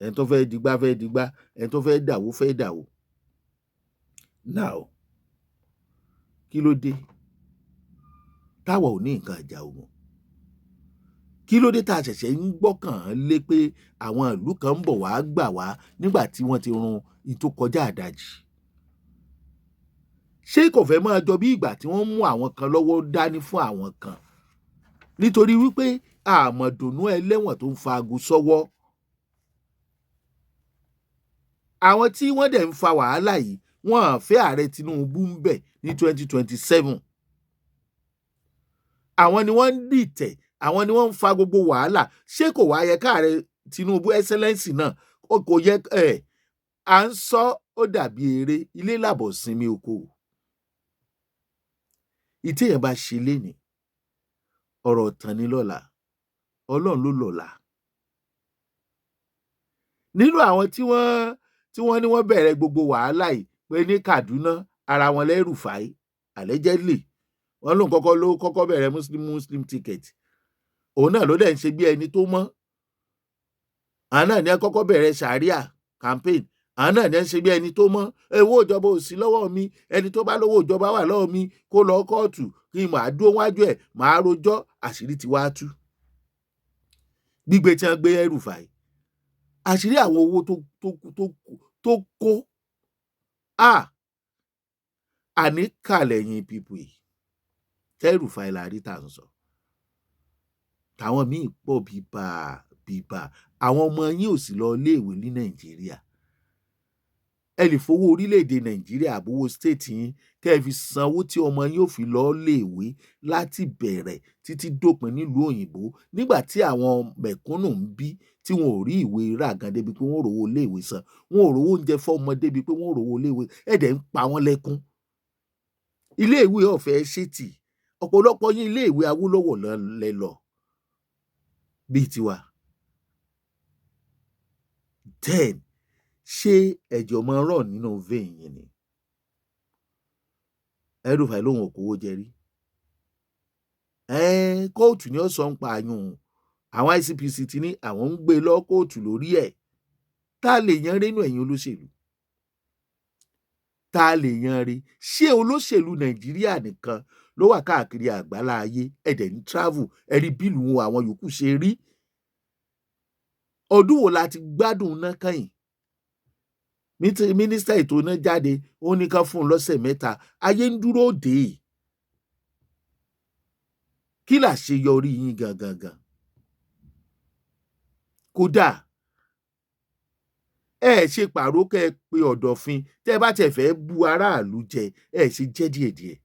Ẹni tó fẹ́ digbá fẹ́ digbá, ẹni tó fẹ́ dàwó fẹ́ dàwó. Now, kí ló dé táwa ò ní nǹkan ìjà ogun? Kí ló dé tá a ṣẹ̀ṣẹ̀ ń gbọ́kàn lé pé àwọn ìlú kan ń bọ̀ wá gbà wá nígbà tí wọ́n ti run ìtò kọjá àdájì? Ṣé kò fẹ́ máa jọ bí ìgbà tí wọ́n mú àwọn kan lọ́wọ́ dání fún àwọn kan, nítorí wípé àmọ̀dùnú ẹlẹ́wọ̀n tó ń fa aago sọ́wọ́? Àwọn tí wọ́n dẹ̀ ń fa wàhálà yìí, wọ́n á fẹ́ ààrẹ Tinubu ń bẹ̀ ní 2027. Àwọn ni wọ́n ń dìtẹ̀, àwọn ni wọ́n ń fa gbogbo wàhálà. Ṣé kò wá yẹ káàrẹ Tinubu, Excellency náà, kò yẹ ẹ̀ à ń sọ? Ó dàbí eré, ilé làbọ̀ sinmi oko. Ìtẹ̀yàn bá ṣe lénìí, ọ̀rọ̀ tán ní lọ́la. Ọlọ́run ló lọ́la. Nínú àwọn tí wọ́n ní wọ́n bẹ̀rẹ̀ gbogbo wàhálà yìí pé ní Kaduna, ara wọn l'El-Rufai, allegedly wọ́n lóun kọ́kọ́ ló kọ́kọ́ bẹ̀rẹ̀ Muslim Muslim ticket. Òun náà ló dẹ̀ ń ṣe bí ẹni tó mọ́. Àwọn náà ní ẹ kọ́kọ́ bẹ̀rẹ̀ Sharia campaign. Àwọn náà ní ẹ ń ṣe bí ẹni tó mọ́. Owó ìjọba ò sí lọ́wọ́ mi, ẹni tó bá lówó ìjọba wà lọ́wọ́ mi, kó lọ kóòtù kí n máa dúró wájú ẹ̀, máa rojọ́. Àṣírí ti wá tú. Gbígbé tí wọ́n gbé El-Rufai, àṣírí àwọn owó tó kó a àní kàlẹ̀ yín people yìí. El-Rufai la rí tà ń sọ, táwọn míì pọ̀ bíbà bíbà. Àwọn ọmọ yín ò sì lọ iléèwé ní Nàìjíríà. Ẹ lè fowó orílẹ̀-èdè Nàìjíríà àbówó state yín kẹ́ ẹ fi sanwó tí ọmọ yín ò fi lọ léèwé láti bẹ̀rẹ̀ títí dópin nílùú òyìnbó, nígbà tí àwọn mẹ̀kúnnù ń bí tí wọn ò rí ìwé rà gan débi pé wọ́n ò rówó iléèwé san, wọn ò rówó oúnjẹ fọ́mọ débi pé wọ́n ò rówó iléèwé. Ẹ̀ dẹ̀ ń pa wọ́n lẹ́kún. Iléèwé ọ̀fẹ́ ṣètì ọ̀pọ̀lọpọ̀ yín, iléèwé Awólọ́wọ̀ lẹ lọ bíi tiwa. Then, ṣé ẹ̀jẹ̀ ọmọ rọ̀ nínú vein yín ni? El-Rufai lòun ò kówó jẹ rí. Kóòtù ni ó sọ ń pa àyùn. Àwọn ICPC ti ní àwọn ń gbé lọ kóòtù lórí ẹ̀. Tá a lè yan rénú ẹ̀yin olóṣèlú? Tá a lè yan rí? Ṣé olóṣèlú Nàìjíríà nìkan ló wà káàkiri àgbálá ayé? Ẹ̀dẹ̀ ń travel, ẹ rí bílù àwọn yòókù ṣe rí. Ọdún wo la ti gbádùn ná kẹ́yìn? Mínísítà ètò iná jáde, ó ní ká fún un lọ́sẹ̀ 3. Ayé ń dúró dè é. Kí làṣeyọrí yín gangan gan? Kódà ẹ ṣe pàrọ̀ kẹ́ ẹ pé ọ̀dọ̀fin. Tẹ́ ẹ bá tiẹ̀ fẹ́ bu aráàlú jẹ, ẹ ṣe jẹ́ díẹ̀díẹ̀,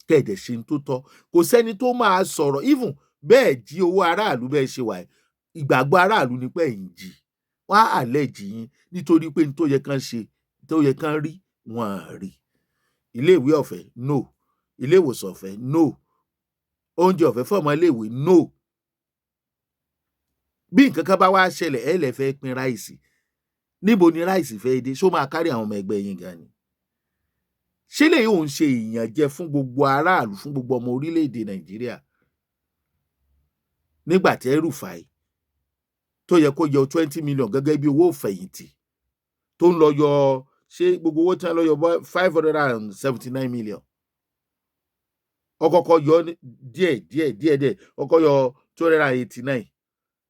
kẹ́ ẹ dẹ̀ ṣe ń tó tọ́. Kò sẹ́ni tó máa sọ̀rọ̀. Even bẹ́ẹ̀ jí owó aráàlú, bẹ́ẹ̀ ṣe wà, ìgbàgbọ́ aráàlú ni pé ẹ̀ ń jí. Wọ́n á àlẹ́jì yín nítorí pé ní tó yẹ kán ṣe, tó yẹ kán rí, wọ́n á rí. Iléèwé ọ̀fẹ́, no. Ilé ìwòsàn ọ̀fẹ́, no. Oúnjẹ ọ̀fẹ́ fún ọmọ iléèwé, no. Bí nǹkan kan bá wá ṣẹlẹ̀, ẹ lè fẹ́ pín rice. Níbo ni rice fẹ́ dé? Ṣó máa kárí àwọn ọmọ ẹgbẹ́ yín gan ni? Ṣé lè yóò ń ṣe ìyànjẹ fún gbogbo aráàlú, fún gbogbo ọmọ orílẹ̀-èdè Nàìjíríà, nígbà tí El-Rufai tó yẹ kó yọ 20 million gẹ́gẹ́ bí owó ìfẹ̀yìntì tó ń lọ yọ? Ṣé gbogbo owó tí wọ́n lọ yọ, 579 million, ọkọ̀ọ̀kọ̀ yọ díẹ̀ díẹ̀ díẹ̀ díẹ̀. Ọkọ̀ yọ 289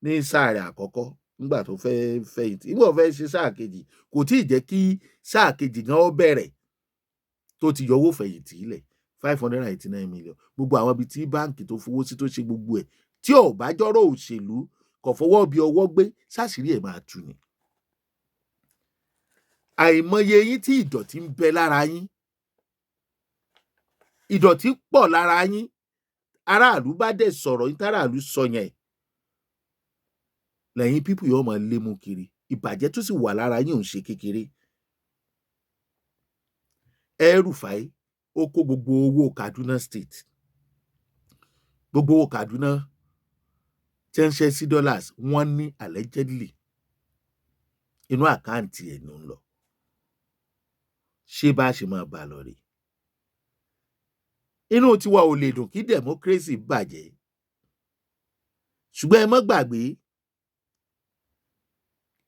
ní sáà rẹ̀ àkọ́kọ́ nígbà tó fẹ́ fẹ̀yìntì. Nígbà tó fẹ́ ṣe sáà kejì, kò tí ì jẹ́ kí sáà kejì gan ó bẹ̀rẹ̀ tó ti yọ owó fẹ̀yìntì lẹ̀, 589 million. Gbogbo àwọn ibi tí báǹkì tó fowó sí, tó ṣe gbogbo ẹ̀, tí ò bá jọ́rọ̀ òṣèlú, kò fọwọ́ bí ọwọ́ gbé sáṣìírí ẹ̀ máa tú ni. Àìmọye yín tí ìdọ̀tí ń bẹ lára yín, ìdọ̀tí pọ̀ lára yín. Aráàlú bá dẹ̀ sọ̀rọ̀ yín, táràlú sọ yẹn lẹ́yìn people yóò máa lé mú kiri. Ìbàjẹ́ tó sì wà lára yín ò ń ṣe kékeré. El-Rufai, ó kó gbogbo owó Kaduna State, gbogbo owó Kaduna tí ń ṣe sí dollars, wọ́n ní allegedly inú account ẹ̀ ló ń lọ. Ṣé bá a ṣe máa bá a lọ rèé? Inú tiwa ò lè dùn kí democracy bàjẹ́, ṣùgbọ́n ẹ má gbàgbé.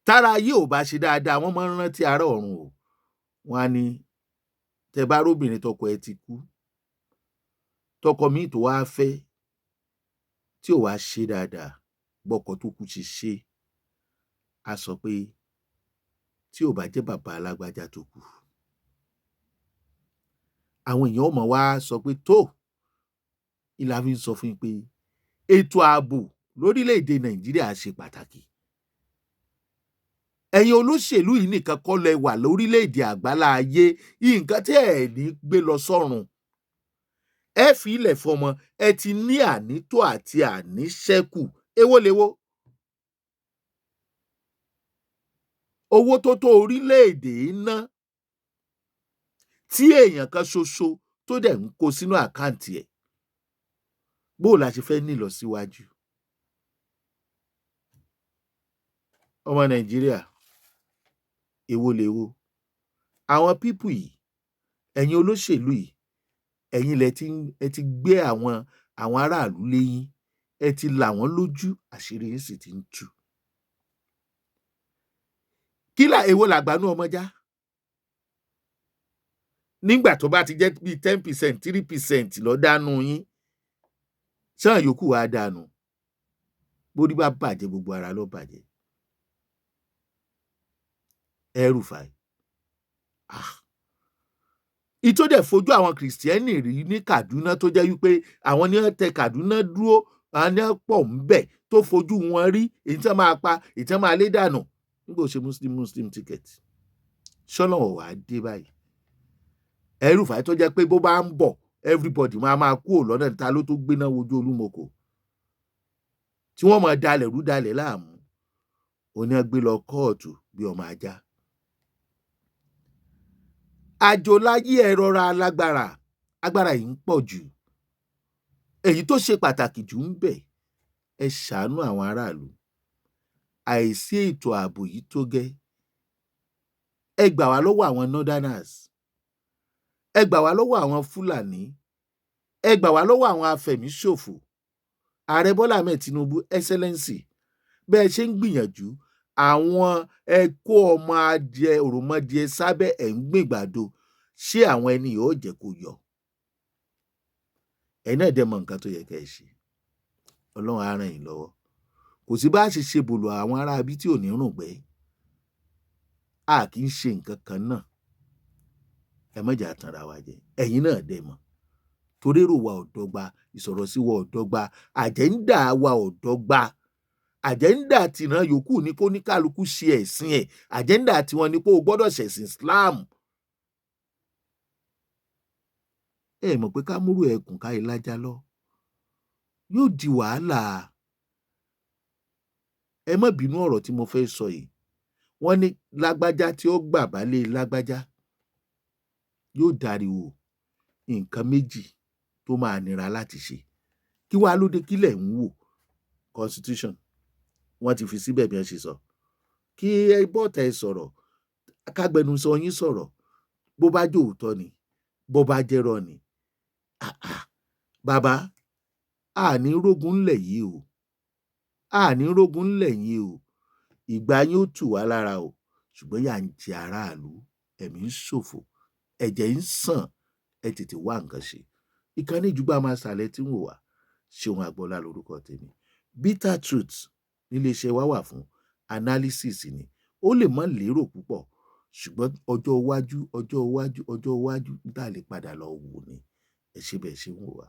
Tára ayé ò bá ṣe dáadáa, wọ́n máa ń rántí ará ọ̀run o. Wọ́n á ní tẹ bá róbìnrin tọkọ ẹ ti kú, tọkọ míì tó wáá fẹ́ tí ò wá ṣe dáadáa bọ́kọ tó kú ṣe ṣe, á sọ pé tí ò bá jẹ́ bàbá alágbájá tó kú. Àwọn èèyàn ó mọ̀ wá sọ pé tó ìlà fi ń sọ fún yín pé ètò ààbò lórílẹ̀‐èdè Nàìjíríà ṣe pàtàkì. Ẹ̀yin olóṣèlú yìí nìkan kọ́ lẹ wà lórílẹ̀‐èdè àgbálá ayé. Nǹkan tí ẹ̀ ní gbé lọ sọ́run, ẹ fi ilẹ̀ fọmọ, ẹ ti ní ànító àti àníṣẹ́kù. Èwo lèwo? Owó tó tó orílẹ̀-èdè yìí ná, tí èèyàn kan ṣoṣo tó dẹ̀ ń kó sínú àkáǹtì ẹ̀. Bó la ṣe fẹ́ ní ìlọsíwájú? Ọmọ Nàìjíríà, èwo lèwo? Àwọn people yìí, ẹ̀yin olóṣèlú yìí, ẹ̀yin lẹ ti ẹ ti gbé àwọn aráàlú léyín, ẹ ti là wọ́n lójú, àṣírí yín sì ti ń tú. Kí là èwo làgbánú ọmọ já? Nígbà tó bá ti jẹ́ bíi 10%, 3% ló dánú yín, ṣáà yòókù wá dànù. Bórí bá bàjẹ́, gbogbo ara ló bàjẹ́. El-Rufai. Ah. Ìtò dẹ̀ fojú àwọn Kìrìsìtẹ́nì rí ní Kaduna, tó jẹ́ wípé àwọn ní wọ́n tẹ Kaduna dúró, àwọn ní wọ́n pọ̀ ń bẹ̀, tó fojú wọn rí èyí tí wọ́n máa pa, èyí tí wọ́n máa lé dànù nígbà ó ṣe Muslim Muslim ticket. Ṣọ́nà ò wá dé báyìí? El-Rufai tó jẹ́ pé bó bá ń bọ̀, everybody máa máa kú ò lọ́nà, ta ló tó gbéná wojú Olúmọkò tí wọ́n máa dalẹ̀ rú dalẹ̀ láàmú, òní wọ́n gbé lọ kóòtù bí ọmọ ajá. Àjò láyé, ẹ rọra, alágbára agbára yìí ń pọ̀ jù. Èyí tó ṣe pàtàkì jù ń bẹ̀, ẹ ṣàánú àwọn aráàlú. Àìsí ètò ààbò yìí tó gẹ́. Ẹ gbà wá lọ́wọ́ àwọn northerners, ẹ gbà wá lọ́wọ́ àwọn Fúlàní, ẹ gbà wá lọ́wọ́ àwọn afẹ̀míṣòfò. Ààrẹ Bọ́lá Ahmed Tinubu, Excellency, bẹ́ẹ̀ ṣe ń gbìyànjú àwọn ẹ kó ọmọ adìẹ òròmọdìẹ sábẹ́ ẹ̀ ń gbìn gbàdo, ṣé àwọn ẹni yóò jẹ́ kó yọ? Ẹ̀yin náà dẹ̀ mọ nǹkan tó yẹ kẹ́ ẹ ṣe. Ọlọ́run á ràn yín lọ́wọ́. Kò sí bá a ṣe ṣe bòlò àwọn ará ibí tí ò ní rùngbẹ́. A kì í ṣe nǹkan kan náà, ẹ má jà tanra wa jẹ. Ẹ̀yin náà dẹ̀ mọ̀, torí èrò wa ò dọ́gba, ìsọ̀rọ̀ sí wa ò dọ́gba, agenda wa ò dọ́gba. Agenda tìran yòókù ni kó ní kálukú ṣe ẹ̀sìn ẹ̀, agenda tiwọn ni pé o gbọ́dọ̀ ṣẹ̀sìn Islam. Ẹ mọ̀ pé ká múrò ẹkùn ká ìlàjà lọ yóò di wàhálà. Ẹ má bínú ọ̀rọ̀ tí mo fẹ́ sọ yìí. Wọ́n ní lágbájá tí ó gbà balẹ̀ lágbájá yóò dariwo nǹkan méjì tó máa nira láti ṣe. Kí wàá lóde? Kílẹ̀ ń wò? Constitution wọ́n ti fi síbẹ̀ bí wọ́n ṣe sọ kí ẹ bọ́ọ̀tà ẹ sọ̀rọ̀, kágbẹnusọ yín sọ̀rọ̀. Bó bá jẹ́ òótọ́ ni, bó bá jẹ́rọ ni, bàbá, àní rógun ńlẹ̀ yìí o, àní rógun ńlẹ̀ yìí o. Ìgbà yín ó tù wá lára o, ṣùgbọ́n yà ń jẹ aráàlú, ẹ̀mí ń ṣòfò, ẹ̀jẹ̀ ń sàn. Ẹ tètè wá nǹkan ṣe. Ìkànnì ìjùgbà máa ṣàlẹ̀ tí ń wò wá. Ṣeun Àgbọ́lá lórúkọ tèmi. Bitter Truth níléeṣẹ́ wa wà fún analysis ni. Ó lè má lérò púpọ̀, ṣùgbọ́n ọjọ́ iwájú, ọjọ́ iwájú, ọjọ́ iwájú tá a lè padà lọ wò ni. Ẹ ṣé bẹ́ẹ̀ ṣe ń wò wá.